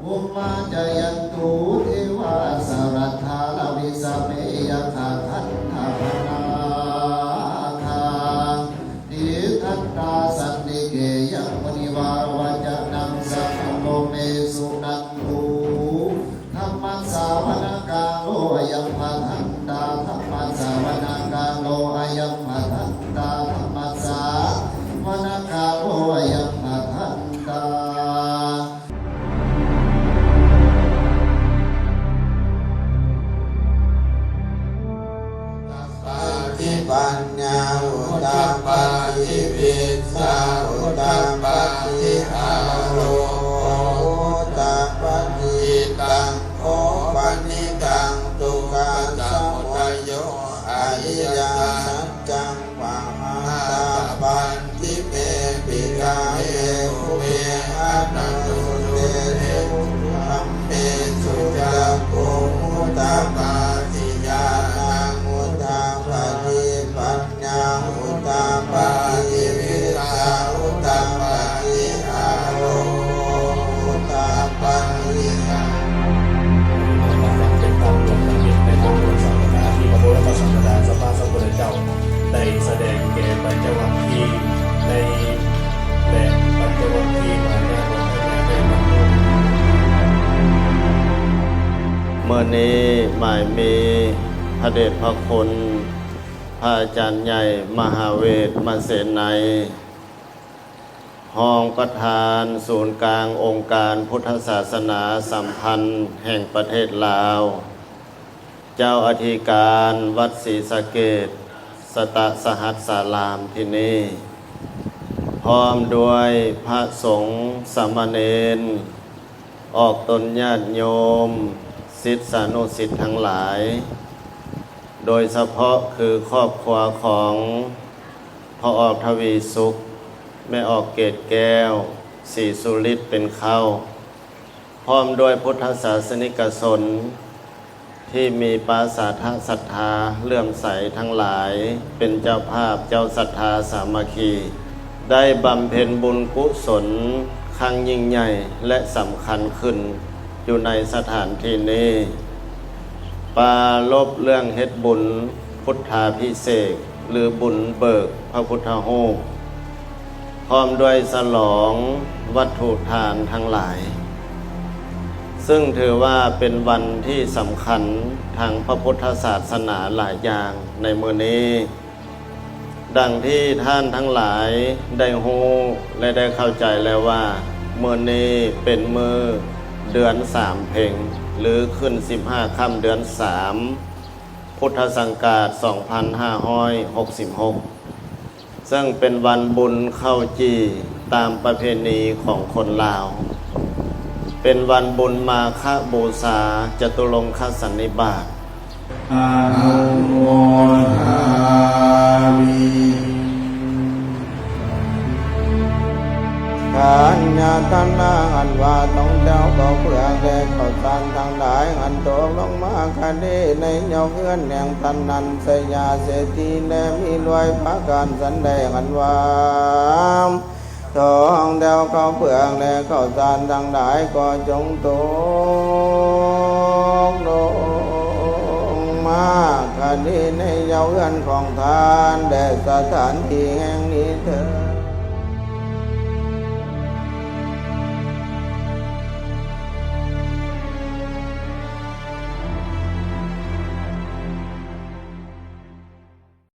Bhummā cāyantu devā jalathalavisame yakkhagandhabbanāgā, tiṭṭhantā santike yaṃ munivaravacanaṃ sādhavo me suṇantu. Dhammassavanakālo ayambhadantā. Dhammassavanakālo ayambhadantā. Dhammassavanakālo ayambhadantā. Udapādi paññā udapādi vijjā udapādi āloko udapādi. Taṃ kho panidaṃ dukkhasamudayo ariyasaccaṃ pahātabban ti me bhikkhave ubhe ananussutesu dhammesu cakkhuṃ udapādi ñāṇaṃ udapādi paññā udapādi vijjā udapādi āloko udapādi. ເປັນທຳລວມທຳອິດໃນທາງພຸດທະສາສະໜາ ທີ່ພະໂພດທະສາສະດາສຳມາສຳພຸດທະເຈົ້າ ໄດ້ສະແດງແກ່ປັນຈະວັກຄີໃນ ແລະ ປັນຈະວັກຄີມາຍາໂລກໃຫ້ແກ່ໄດ້ບັນລຸ. ມື້ນີ້ໝາຍມີພະເດດພະຄຸນ ພະອາຈານໃຫຍ່ ມະຫາເວດ ມະເສໄນ ຮອງປະທານສູນກາງອົງການພຸດທະສາສະໜາສຳພັນແຫ່ງປະເທດລາວ, ເຈົ້າອະທິການວັດສີສະເກດ ສະຕະສະຫັດສາລາມທີ່ນີ້, ພ້ອມດ້ວຍພະສົງສາມະເນນ, ອອກຕົນຍາດໂຍມ, ສິດສານຸສິດທັງຫຼາຍ, ໂດຍສະເພາະຄືຄອບຄົວຂອງພໍ່ອອກ ທະວີສຸກ, ແມ່ອອກ ເກດແກ້ວ, ສີສຸລິດ ເປັນເຄົ້າ, ພ້ອມດ້ວຍພຸດທະສາສະນິກະຊົນ ທີ່ມີປາສາທະສັດທາເຫຼື້ອມໃສທັງຫຼາຍ ເປັນເຈົ້າພາບເຈົ້າສັດທາສາມັກຄີ ໄດ້ບຳເພັນບຸນກຸສົນຄັ້ງຍິ່ງໃຫຍ່ ແລະ ສຳຄັນຂຶ້ນຢູ່ໃນສະຖານທີ່ນີ້, ປາລົບເລື່ອງເຮັດບຸນພຸດທາພິເສກ ຫຼື ບຸນເບີກພະພຸດທະຮູບ, ພ້ອມດ້ວຍສະຫຼອງວັດຖຸທານທັງຫຼາຍ, ເຊິ່ງຖືວ່າເປັນວັນທີ່ສຳຄັນທາງພະພຸດທະສາສະໜາຫຼາຍຢ່າງໃນມື້ນີ້. ດັ່ງທີ່ທ່ານທັງຫຼາຍໄດ້ຮູ້ ແລະ ໄດ້ເຂົ້າໃຈແລ້ວວ່າ ມື້ນີ້ເປັນມື້ເດືອນສາມເພັງ ຫຼື ຂຶ້ນສິບຫ້າຄ່ຳເດືອນສາມ ພຸດທະສັງກາດສອງພັນຫ້າຮ້ອຍຫົກສິບຫົກ ເຊິ່ງເປັນວັນບຸນເຂົ້າຈີ່ຕາມປະເພນີຂອງຄົນລາວ, ເປັນວັນບຸນມາຄະບູຊາ ຈະຕຸລົງຄະສັນນິບາດ. ອະນຸໂມທາມິ ທານຍະທານາ ອັນວ່າ ທອງແດວ ເຂົ້າເປືອກ ແລະ ເຂົ້າສານທັງຫຼາຍ ອັນຕົກລົງມາຄະເນໃນເຫຍົາເຮືອນແຫ່ງທ່ານນັ້ນ ໄຊຍະເສດຖີ ແລະ ມີດ້ວຍປະການສັນໃດ ອັນວ່າ ທອງແດວ ເຂົ້າເປືອກ ແລະ ເຂົ້າສານທັງຫຼາຍ ກໍຈົ່ງຕົກລົງມາຄະເນໃນເຫຍົາເຮືອນຂອງທ່ານ ແລະ ສະຖານທີ່ແຫ່ງ